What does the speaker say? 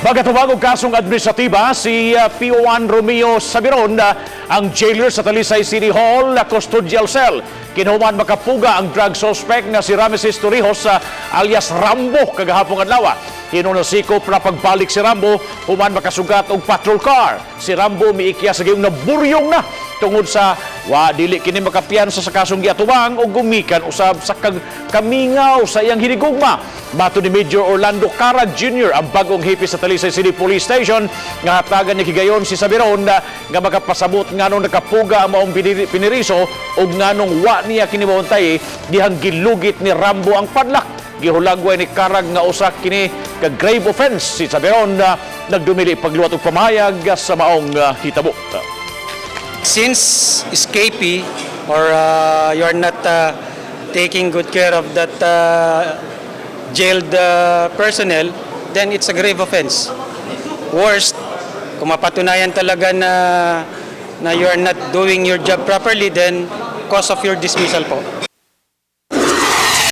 Magatubang og kasong administratiba si PO1 Romeo Sabiron, ang jailer sa Talisay City Hall Custodial Cell. Kinuman makapuga ang drug suspect nga si Rameses Torrijos, alias Rambo, kagahapong adlaw. Hinuon nasikop na pagbalik si Rambo human makasugat og patrol car. Si Rambo miikya sa gayong naburyong na tungod sa wa dili kini makapiyansa sa kasong giatubang og gumikan usab sa kag kamingaw sa iyang hinigugma. Matod ni Major Orlando Carag Jr., ang bagong hepe sa Talisay City Police Station, nga hatagan niya higayon si Sabiron na nga makapasabot nganong nakapuga ang maong piniriso ug nganong wa niya kini mauntay dihang gilugit ni Rambo ang padlock. Gihulagway ni Karag nga usa kini ka grave offense. Si Sabiron na nagdumili pagluwat og pamahayag sa maong hitabo. Since escapee or you are not taking good care of that jailed personnel, then it's a grave offense. Worst, kung mapatunayan talaga na you are not doing your job properly, then cause of your dismissal po.